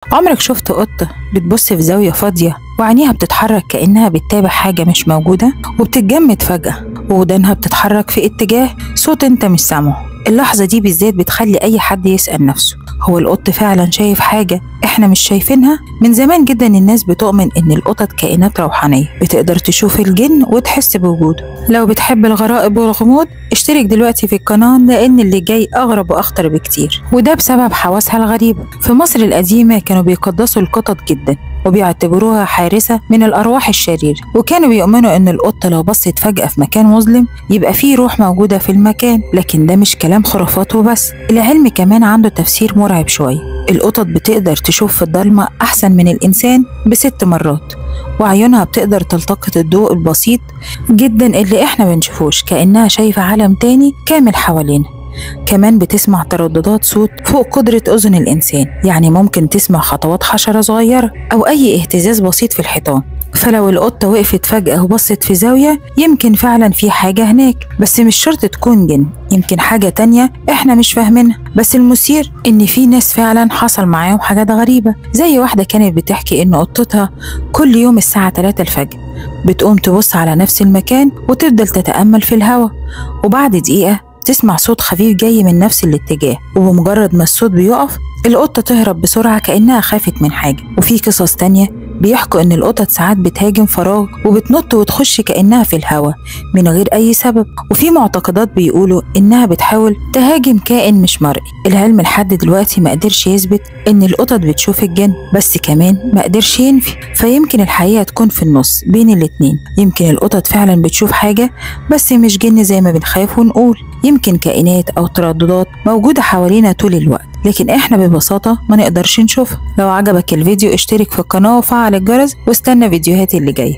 عمرك شفت قطة بتبص في زاوية فاضية وعينيها بتتحرك كأنها بتتابع حاجة مش موجودة، وبتتجمد فجأة وودانها بتتحرك في اتجاه صوت انت مش سامعه؟ اللحظة دي بالذات بتخلي أي حد يسأل نفسه، هو القط فعلا شايف حاجة احنا مش شايفينها؟ من زمان جدا الناس بتؤمن ان القطط كائنات روحانية بتقدر تشوف الجن وتحس بوجوده. لو بتحب الغرائب والغموض اشترك دلوقتي في القناة، لان اللي جاي اغرب واخطر بكتير، وده بسبب حواسها الغريبة. في مصر القديمة كانوا بيقدسوا القطط جدا وبيعتبروها حارسة من الأرواح الشريرة، وكانوا بيؤمنوا إن القطة لو بصت فجأة في مكان مظلم يبقى فيه روح موجودة في المكان. لكن ده مش كلام خرافات وبس، العلم كمان عنده تفسير مرعب شوية. القطط بتقدر تشوف في الضلمة أحسن من الإنسان ب6 مرات، وعيونها بتقدر تلتقط الضوء البسيط جدا اللي إحنا بنشوفوش، كأنها شايفة عالم تاني كامل حوالينا. كمان بتسمع ترددات صوت فوق قدرة أذن الإنسان، يعني ممكن تسمع خطوات حشرة صغيرة أو أي اهتزاز بسيط في الحيطان. فلو القطة وقفت فجأة وبصت في زاوية يمكن فعلا في حاجة هناك، بس مش شرط تكون جن، يمكن حاجة تانية احنا مش فاهمينها. بس المثير ان في ناس فعلا حصل معاهم حاجات غريبة، زي واحدة كانت بتحكي ان قطتها كل يوم الساعة 3 الفجر بتقوم تبص على نفس المكان وتفضل تتأمل في الهوا، وبعد دقيقة تسمع صوت خفيف جاي من نفس الاتجاه، وبمجرد ما الصوت بيقف القطة تهرب بسرعة كأنها خافت من حاجة. وفي قصص تانية بيحكوا إن القطط ساعات بتهاجم فراغ وبتنط وتخش كأنها في الهوا من غير أي سبب، وفي معتقدات بيقولوا إنها بتحاول تهاجم كائن مش مرئي. العلم لحد دلوقتي ما قدرش يثبت إن القطط بتشوف الجن، بس كمان ما قدرش ينفي، فيمكن الحقيقة تكون في النص بين الاتنين. يمكن القطط فعلا بتشوف حاجة بس مش جن زي ما بنخاف ونقول، يمكن كائنات أو ترددات موجودة حوالينا طول الوقت، لكن احنا ببساطة ما نقدرش نشوفها. لو عجبك الفيديو اشترك في القناة وفعل الجرس واستنى فيديوهاتي اللي جاية.